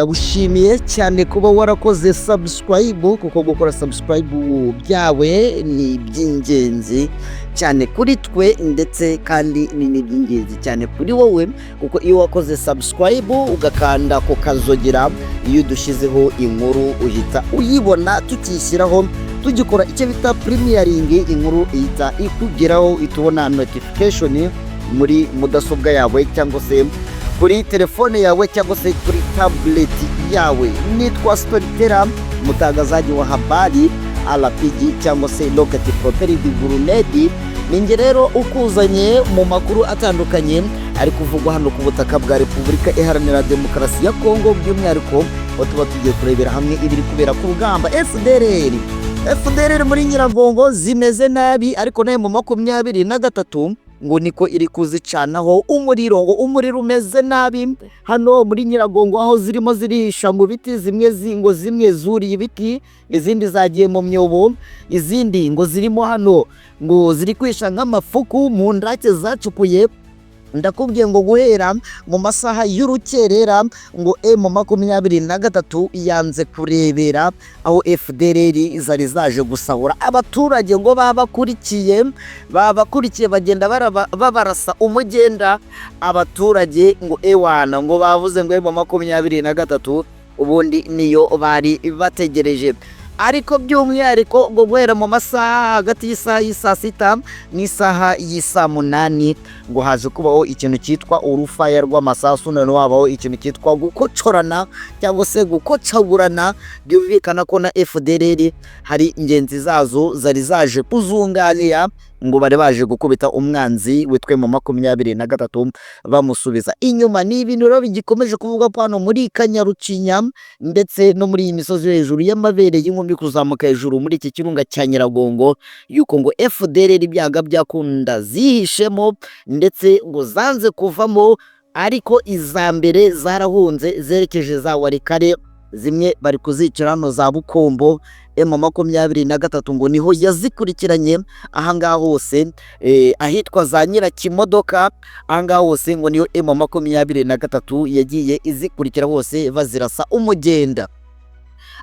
Ndagushimiye cyane kuba warakoze subscribe, kuko gukora subscribe byawe ni iby'ingenzi cyane kuri twe, ndetse kandi ni n'iby'ingenzi cyane kuri wowe, kuko iyo wakoze subscribe ugakanda ku kazogera, iyo dushyizeho inkuru uhita uyibona tukishyiraho, tugikora icyo bita premiering, inkuru ihita ikugeraho, itubona notification muri mudasobwa yawe cyangwa se kuri telefone yawe cyangwa se kuri tablet yawe. Nitwa Storyteller, mtangazaji wa habari, RPG cyangwa se Rocket Propelled Grenade. Ninjye rero ukuzanye mu makuru atandukanye ari kuvugwa hano ku butaka bwa Repubulika Iharanira Demokarasi ya Kongo, by'umwihariko aho tuba tugiye kurebera hamwe ibiri kubera ku rugamba. FDLR, FDLR muri Nyiragongo zimeze nabi, ariko nayo mu 23 ngo niko iri kuzicanaho umuriro, ngo umuriro umeze nabi hano muri Nyiragongo, aho zirimo zirisha mu biti. Zimwe ngo zimwe zuriye ibiti, izindi zagiye mu myobo, izindi ngo zirimo hano ngo ziri kwisha nk'amafuku mu ndake zacukuye. Ndakubwiye ngo guhera mu masaha y'urukerera ngo M23 yanze kurebera aho FDLR zari zaje gusahura abaturage, ngo babakurikiye bagenda babarasa umugenda abaturage. Ngo ewana, ngo bavuze ngo M23 ubundi niyo bari bategereje. Ariko by'umwihariko ngo guhera mu masaha hagati y'isaha y'isaa 6 n'isaha y'isaa 8 ngo haje kubaho ikintu cyitwa urufaya rw'amasasu, noneho habaho ikintu cyitwa gukocorana cyangwa se gukocagurana. Byumvikana ko na FDLR hari ingenzi zazo zari zaje kuzunganira, ngo bari baje gukubita umwanzi witwe mu 23 bamusubiza inyuma. Ni ibintu rero bigikomeje kuvugwa ko hano muri Kanyarucinya ndetse no muri iyi misozi yo hejuru y'amabere y'inkumi kuzamuka hejuru muri iki kirunga cya Nyiragongo, yuko ngo FDLR ibyaga byakunda zihishemo, ndetse ngo zanze kuvamo. Ariko iza mbere zarahunze zerekeje za Walikale, zimwe bari kuzicira hano za Bukombo. M23 ngo niho yazikurikiranye ahangaha hose, ahitwa za Nyirakimodoka, ahangaha hose ngo niyo M23 yagiye izikurikira hose, bazirasa umugenda.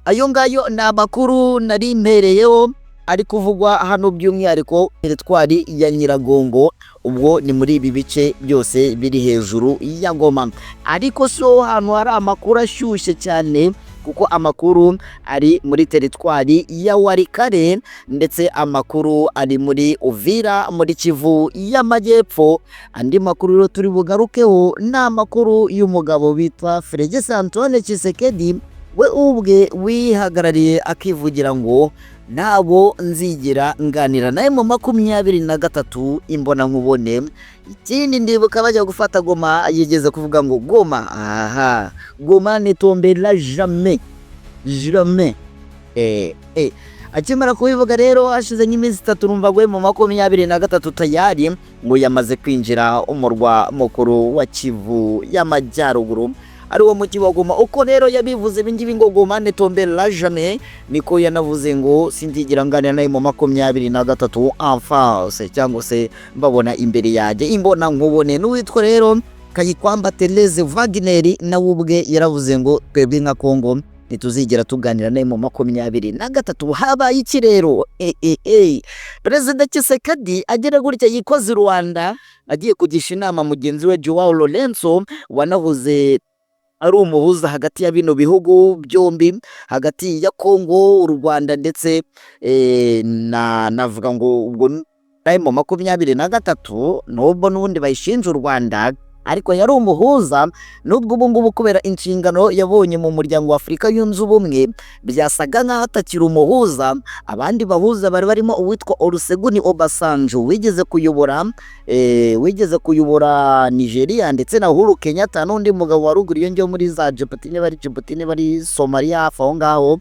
Ayo ngayo ni amakuru nari mpereyeho ari kuvugwa hano, by'umwihariko teritwari ya Nyiragongo, ubwo ni muri ibi bice byose biri hejuru ya Goma. Ariko si ho hantu hari amakuru ashyushye cyane, kuko amakuru ari muri teritwari ya Walikale, ndetse amakuru ari muri Uvira, muri Kivu y'Amajyepfo. Andi makuru rero turi bugarukeho ni amakuru y'umugabo bita Felix Antoine Tshisekedi, we ubwe wihagarariye akivugira ngo ntabwo nzigera nganira nawe mu 23 imbonankubone. Ikindi, ndibuka bajya gufata Goma yigeze kuvuga ngo Goma, aha, Goma ne tombera jamais, jamais. Akimara kubivuga rero, hashize nk'iminsi 3 numva ngo mu 23 tayari ngo yamaze kwinjira umurwa mukuru wa Kivu y'Amajyaruguru, ari wo mujyi wa Goma. Uko rero yabivuze ibingibi ngo Goma ne tombera jamais, niko yanavuze ngo sinzigera nganira nawe mu 23 en face, cyangwa se mbabona imbere yanjye imbona nkubone. N'uwitwa rero Kayikwamba Therese Wagner nawe ubwe yaravuze ngo twebwe nka Kongo ntituzigera tuganira nawe mu 23. Habaye iki rero? Perezida Tshisekedi agera gutya yikoze i Rwanda agiye kugisha inama mugenzi we Joao Lorenzo, wanahoze ari umuhuza hagati ya bino bihugu byombi, hagati ya Kongo, u Rwanda ndetse na navuga ngo ubwo mu 23, nubwo n'ubundi bayishinja u Rwanda, ariko yari umuhuza. Nubwo ubu ngubu kubera inshingano yabonye mu Muryango wa Afurika Yunze Ubumwe byasaga nk'aho atakiri umuhuza. Abandi bahuza bari barimo uwitwa Olusegun Obasanjo wigeze kuyobora Nigeria, ndetse na Uhuru Kenyatta n'undi mugabo wa ruguru iyo ngiyo muri za Djibouti, niba ari Djibouti, niba ari Somalia, hafi aho ngaho.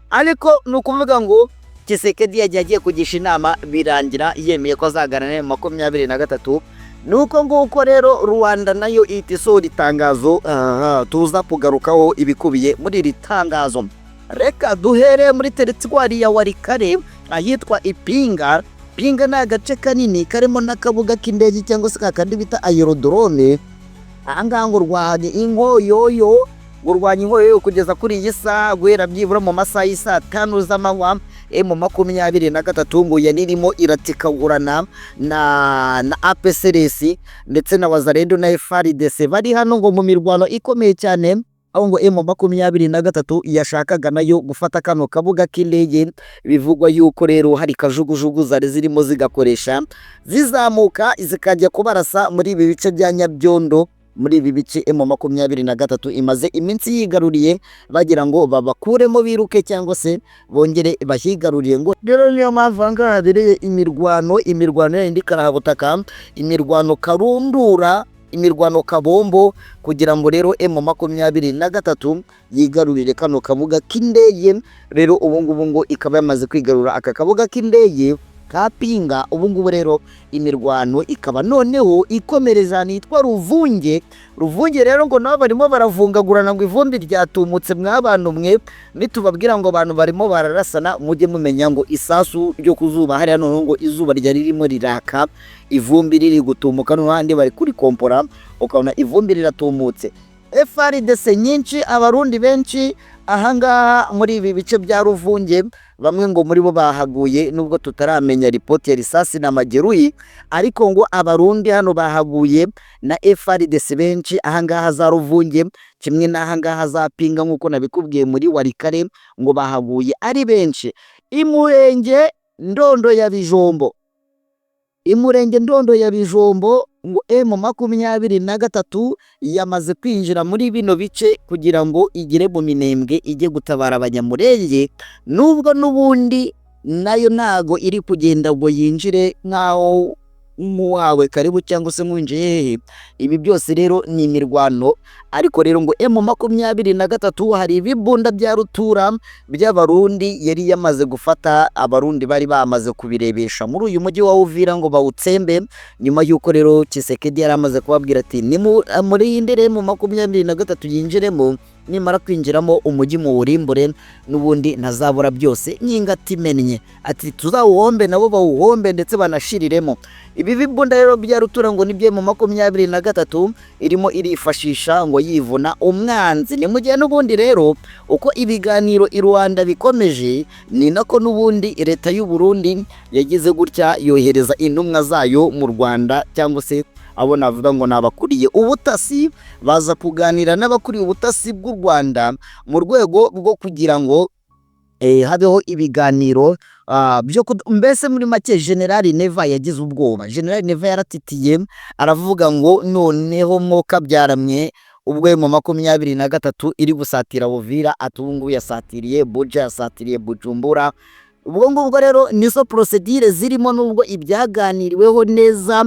Ariko ni ukuvuga ngo Tshisekedi yagiye agiye kugisha inama, birangira yemeye ko azaganira na 23. Nuko nguko rero Rwanda nayo ihita isohora itangazo, tuza kugarukaho ibikubiye muri iri tangazo. Reka duhere muri teritwari ya Walikale, ahitwa Ipinga. Pinga ni agace kanini karimo n'akabuga k'indege cyangwa se kakandi bita aérodrome. Ahangaha ngo rwahanye inkoyoyo. Gurwanya inkoyo kugeza kuri iyi saha, guhera byibura mu masaha y'isaa 5 z'amanywa, M23 ngo yari irimo iratikagurana na APCRS ndetse na Wazalendo na FARDC bari hano ngo mu mirwano ikomeye cyane, aho ngo M23 yashakaga nayo gufata kano kabuga k'indege. Bivugwa yuko rero hari kajugujugu zari zirimo zigakoresha zizamuka zikajya kubarasa muri ibi bice bya Nyabyondo, muri ibi bice M23 imaze iminsi yigaruriye, bagira ngo babakuremo biruke cyangwa se bongere bahigaruriye. Ngo rero niyo mpamvu aha ngaha habereye imirwano, imirwano yindi karahabutaka, imirwano karundura, imirwano kabombo, kugira ngo rero M23 yigarurire kano kabuga k'indege. Rero ubu ngubu ngo ikaba yamaze kwigarura aka kabuga k'indege ka Pinga. Ubu ngubu rero imirwano ikaba noneho ikomereza ahantu hitwa Ruvunge. Ruvunge rero ngo nabo barimo baravungagurana, ngo ivumbi ryatumutse. Mw'abantu mwe, nitubabwira ngo abantu barimo bararasana, mujye mumenya ngo isasu ryo ku zuba hariya. Noneho ngo izuba ryari ririmo riraka, ivumbi riri gutumuka, n'ahandi bari kuri kompora ukabona ivumbi riratumutse. FARDC nyinshi, Abarundi benshi ahangaha muri ibi bice bya Ruvunge, bamwe ngo muri bo bahaguye, nubwo tutaramenya ripoti ya risasi na majeruhi, ariko ngo Abarundi hano bahaguye na FARDC benshi ahangaha za Ruvunge, kimwe n'ahangaha za Pinga, nk'uko nabikubwiye muri Walikale, ngo bahaguye ari benshi. Imurenge Ndondo ya Bijombo, Imurenge Ndondo ya Bijombo, ngo M23 yamaze kwinjira muri bino bice kugira ngo igere mu Minembwe ijye gutabara Abanyamurenge, nubwo n'ubundi nayo ntago iri kugenda ngo yinjire nk'aho nk'uwawe karibu cyangwa se nkwinjiye hehe. Ibi byose rero ni imirwano, ariko rero ngo M23 hari ibibunda bya rutura by'Abarundi yari yamaze gufata. Abarundi bari bamaze kubirebesha muri uyu mujyi wa Uvira ngo bawutsembe, nyuma y'uko rero Tshisekedi yari amaze kubabwira ati: "Murindire M23 yinjiremo, nimara kwinjiramo umujyi muwurimbure, n'ubundi ntazabura byose nyingati imennye." Ati: "Tuzawuhombe nabo bawuhombe ndetse banashiriremo." Ibi bibunda rero bya rutura ngo nibyo M23 irimo irifashisha ngo yivuna umwanzi. Ni mu gihe n'ubundi rero uko ibiganiro i Rwanda bikomeje, ni nako n'ubundi leta y'u Burundi yagize gutya yohereza intumwa zayo mu Rwanda, cyangwa se abo navuga ngo ni abakuriye ubutasi, baza kuganira n'abakuriye ubutasi bw'u Rwanda mu rwego rwo kugira ngo habeho ibiganiro byo mbese muri make General Neva yagize ubwoba. General Neva yaratitiye, aravuga ngo noneho mwoka byaramye, ubwo M23 iri gusatira Uvira, ati ubu ngubu yasatiriye Buja, yasatiriye Bujumbura. Ubwo ngubwo rero nizo procédure zirimo, nubwo ibyaganiriweho neza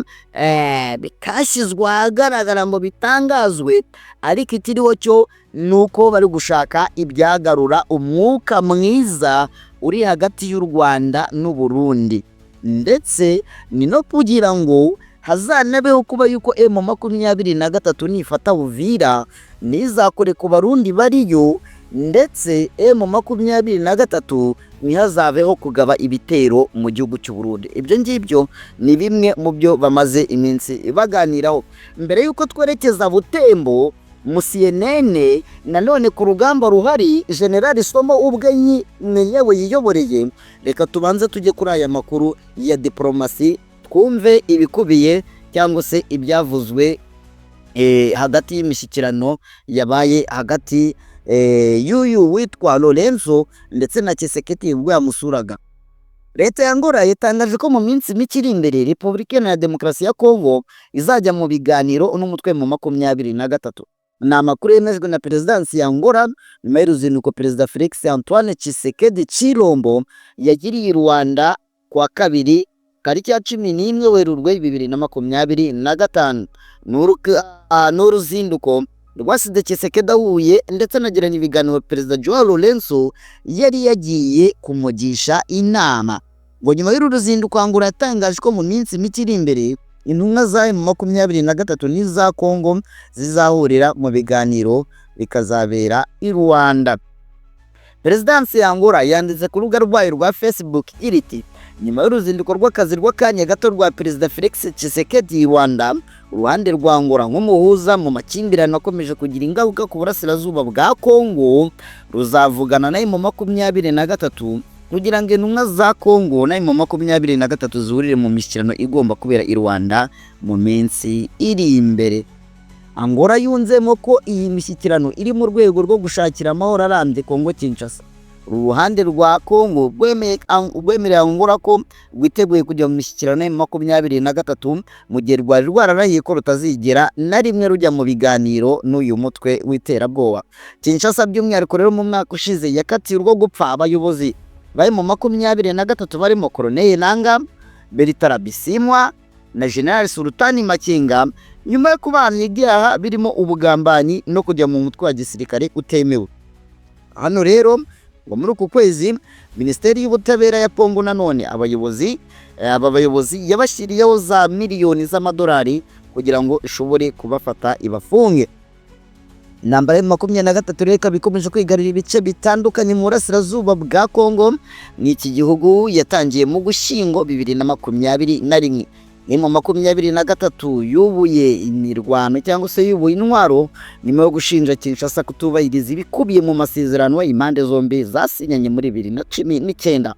bitashyizwe ahagaragara ngo bitangazwe, ariko ikiriho cyo ni uko bari gushaka ibyagarura umwuka mwiza uri hagati y'u Rwanda n'u Burundi, ndetse ni no kugira ngo hazanabeho kuba yuko M23 nifata Uvira ntizakore ku Barundi bariyo, ndetse M23 ntihazabeho kugaba ibitero mu gihugu cy'u Burundi. Ibyo ngibyo ni bimwe mu byo bamaze iminsi baganiraho. Mbere y'uko twerekeza Butembo mu CNN, nanone ku rugamba ruhari General Somo ubwe yewe yiyoboreye, reka tubanze tujye kuri aya makuru ya diplomasi, twumve ibikubiye cyangwa se ibyavuzwe hagati y'imishyikirano yabaye hagati y'uyu witwa Lorenzo ndetse na Tshisekedi ubwo yamusuraga. Leta ya Angola yatangaje ko mu minsi mike iri imbere Repubulika Iharanira Demokarasi ya Kongo izajya mu biganiro n'umutwe M23. Ni amakuru yemejwe na perezidansi ya Angola nyuma y'uruzinduko Perezida Felix Antoine Tshisekedi Tshilombo yagiriye i Rwanda kuwa kabiri tariki ya 11 Werurwe 2025. Ni uruzinduko rwasize Tshisekedi ahuye ndetse anagirana ibiganiro Perezida Joao Lourenço yari yagiye kumugisha inama. Ngo nyuma y'uru ruzinduko, Angola yatangaje ko mu minsi mike iri imbere intumwa za M23 n'iza Kongo zizahurira mu biganiro, bikazabera i Rwanda. Perezidansi ya Angola yanditse ku rubuga rwayo rwa Facebook iriti: Nyuma y'uruzinduko rw'akazi rw'akanya gato rwa Perezida Felix Tshisekedi i Rwanda, uruhande rwa Angola nk'umuhuza mu makimbirane akomeje kugira ingaruka ku burasirazuba bwa Kongo ruzavugana na M23 kugira ngo intumwa za Kongo na M23 zihurire mu mishyikirano igomba kubera i Rwanda mu minsi iri imbere. Angola yunzemo ko iyi mishyikirano iri mu rwego rwo gushakira amahoro arambye Kongo Kinshasa. Uruhande rwa Kongo rwemereye Angola ko rwiteguye kujya mu mishyikirano ya 23, mu gihe rwari rwararahiye ko rutazigera na rimwe rujya mu biganiro n'uyu mutwe w'iterabwoba. Kinshasa by'umwihariko rero mu mwaka ushize yakatiye urwo gupfa abayobozi bari mu 23 barimo Colonel Nanga, Bertrand Bisimwa na General Sultani Makenga, nyuma yo kubahamya ibyaha birimo ubugambanyi no kujya mu mutwe wa gisirikare utemewe. Hano rero ngo muri uku kwezi Minisiteri y'Ubutabera ya Kongo nanone aba bayobozi yabashyiriyeho za miliyoni z'amadolari kugira ngo ishobore kubafata ibafunge. Intambara ya 23 rero ikaba ikomeje kwigarurira ibice bitandukanye mu burasirazuba bwa Kongo. N'iki gihugu yatangiye mu Gushyingo 2021. Ni mu 23 yubuye imirwano cyangwa se yubuye intwaro nyuma yo gushinja Kinshasa kutubahiriza ibikubiye mu masezerano impande zombi zasinyanye muri 2019.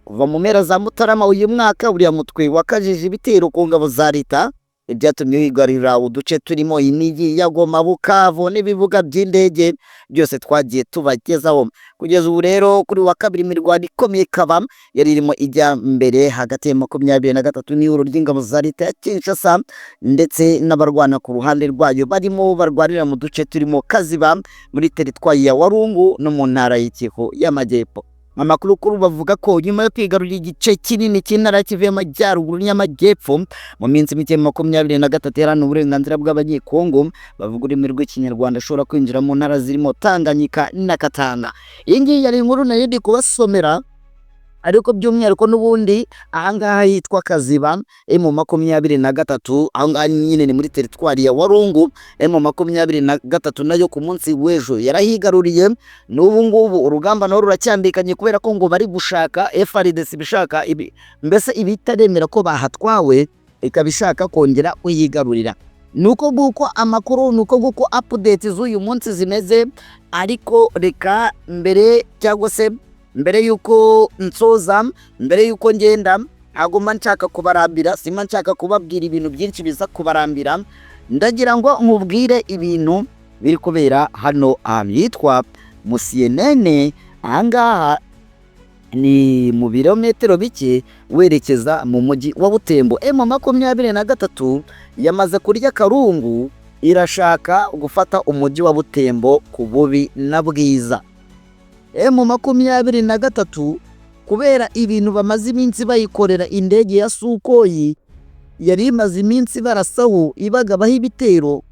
Kuva mu mpera za Mutarama uyu mwaka, uriya mutwe wakajije ibitero ku ngabo za leta, ibyatumye wigarurira uduce turimo imijyi ya Goma, Bukavu n'ibibuga by'indege byose twagiye tubagezaho. Kugeza ubu rero kuri wa kabiri imirwano ikomeye ikaba yari irimo ijya mbere hagati ya 23 n'ihuriro ry'ingabo za leta ya Kinshasa ndetse n'abarwana ku ruhande rwayo barimo barwanira mu duce turimo Kaziba muri teritwari ya Warungu no mu ntara y'Ikivu y'Amajyepfo. Amakuru kuri bavuga ko nyuma yo kwigarurira igice kinini cy'intara ya Kivu y'Amajyaruguru n'Amajyepfo mu minsi mike, 23 iharanira uburenganzira bw'Abanyekongo bavuga ururimi rw'Ikinyarwanda ashobora kwinjira mu ntara zirimo Tanganyika na Katanga. Iyi ngiyi yari inkuru nari ndi kubasomera, ariko by'umwihariko n'ubundi ahangaha hitwa Kaziba, M23 ahangaha nyine ni muri teritwari ya Warungu. M23 nayo ku munsi w'ejo yarahigaruriye. N'ubu ngubu urugamba naho ruracyambikanye kubera ko ngo bari gushaka FARDC bishaka ibi, mbese ibitaremera ko bahatwawe, ikaba ishaka kongera kuyigarurira. Nuko nguko amakuru, nuko nguko update z'uyu munsi zimeze. Ariko reka mbere, cyangwa se mbere yuko nsoza, mbere yuko ngenda, ntabwo mba nshaka kubarambira, simba nshaka kubabwira ibintu byinshi biza kubarambira. Ndagira ngo nkubwire ibintu biri kubera hano ahantu hitwa Musienene. Ahangaha ni mu birometero bike werekeza mu mujyi wa Butembo. M23 yamaze kurya karungu, irashaka gufata umujyi wa Butembo ku bubi na bwiza. M23 kubera ibintu bamaze iminsi bayikorera, indege ya Sukhoi yari imaze iminsi barasaho ibagabaho ibitero,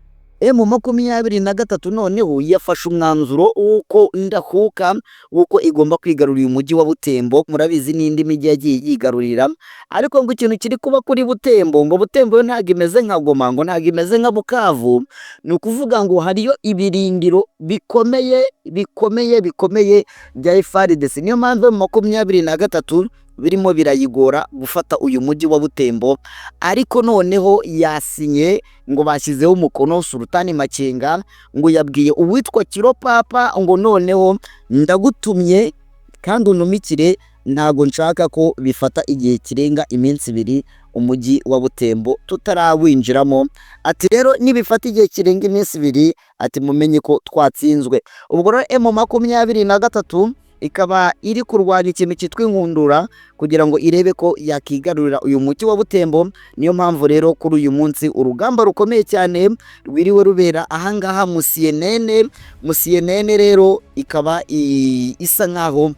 M23 noneho yafashe umwanzuro w'uko ndakuka w'uko igomba kwigarurira umujyi wa Butembo. Murabizi n'indi mijyi yagiye yigarurira, ariko ngo ikintu kiri kuba kuri Butembo, ngo Butembo yo ntabwo imeze nka Goma, ngo ntabwo imeze nka Bukavu. Ni ukuvuga ngo hariyo ibirindiro bikomeye bikomeye bikomeye bya FARDC, niyo mpamvu 23 birimo birayigora gufata uyu mujyi wa Butembo. Ariko noneho yasinye, ngo bashyizeho umukono. Sultani Makenga ngo yabwiye uwitwa Kiropapa ngo noneho ndagutumye kandi untumikire, ntabwo nshaka ko bifata igihe kirenga iminsi 2 umujyi wa Butembo tutarawinjiramo. Ati rero nibifata igihe kirenga iminsi 2, ati mumenye ko twatsinzwe. Ubwo rero M23 ikaba iri kurwanya ikintu cyitwa inkundura kugira ngo irebe ko yakigarurira uyu mujyi wa Butembo. Niyo mpamvu rero kuri uyu munsi urugamba rukomeye cyane rwiriwe rubera ahangaha mu CNN. Mu CNN rero ikaba isa nkaho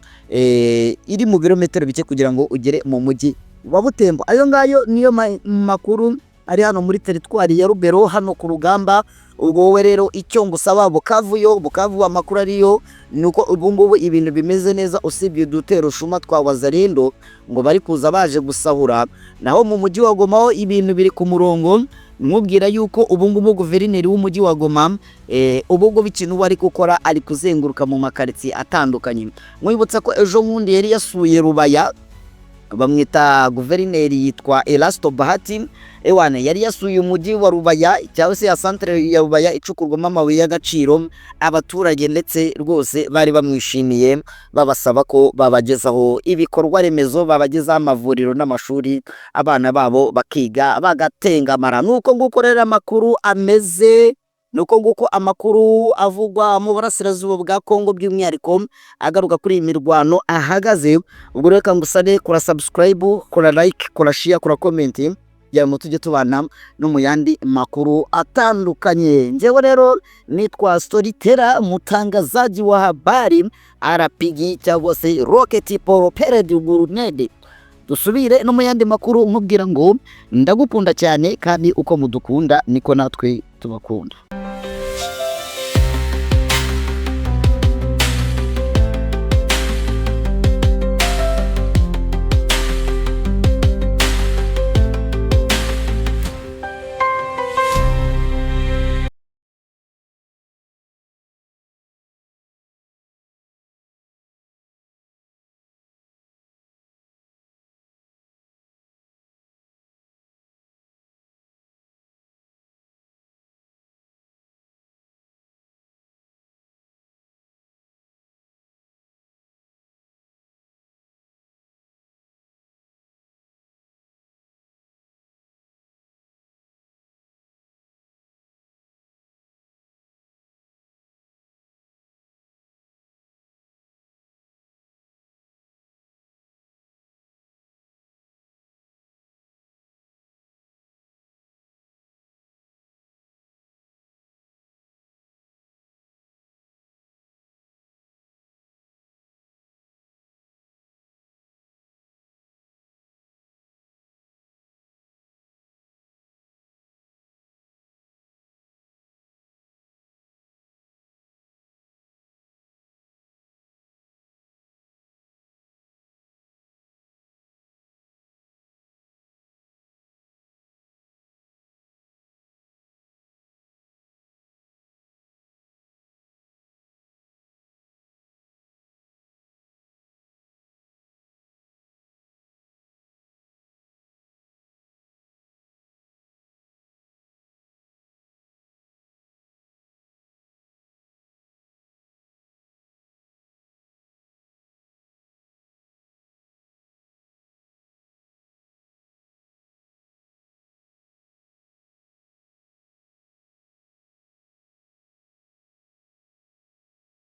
iri mu birometero bike kugira ngo ugere mu mujyi wa Butembo. Ayo ngayo niyo makuru ari hano muri teritwari ya Rubero, hano ku rugamba. Ubwo wowe rero icyo ngusaba, Bukavu yo, Bukavu amakuru ariyo ni uko ubu ngubu ibintu bimeze neza, usibye udutero shuma twa Wazalendo ngo bari kuza baje gusahura. Naho mu mujyi wa Goma ho ibintu biri ku murongo. Mwubwira yuko ubu ngubu guverineri w'umujyi wa Goma ubu ngubu ikintu ari gukora, ari kuzenguruka mu makaritsiye atandukanye. Mwibutsa ko ejo bundi yari yasuye Rubaya. Bamwita guverineri, yitwa Erasto Bahati. Ewana, yari yasuye umujyi wa Rubaya, cyangwa se ya santere ya Rubaya icukurwamo amabuye y'agaciro. Abaturage ndetse rwose bari bamwishimiye, babasaba ko babagezaho ibikorwa remezo, babagezaho amavuriro n'amashuri, abana babo bakiga bagatengamara. Nuko nguko rero amakuru ameze, nuko nguko amakuru avugwa mu burasirazuba bwa Kongo, by'umwihariko agaruka kuri iyi mirwano ahagaze. Ubwo reka ngusabe kora subscribe, kora like, kora share, kora comment, kugira ngo tujye tubana no mu yandi makuru atandukanye. Njyewe rero nitwa Storyteller, mutangazaji wa habari, RPG cyangwa se Rocket Propelled Grenade. Dusubire no mu yandi makuru, nkubwira ngo ndagukunda cyane, kandi uko mudukunda niko natwe tubakunda.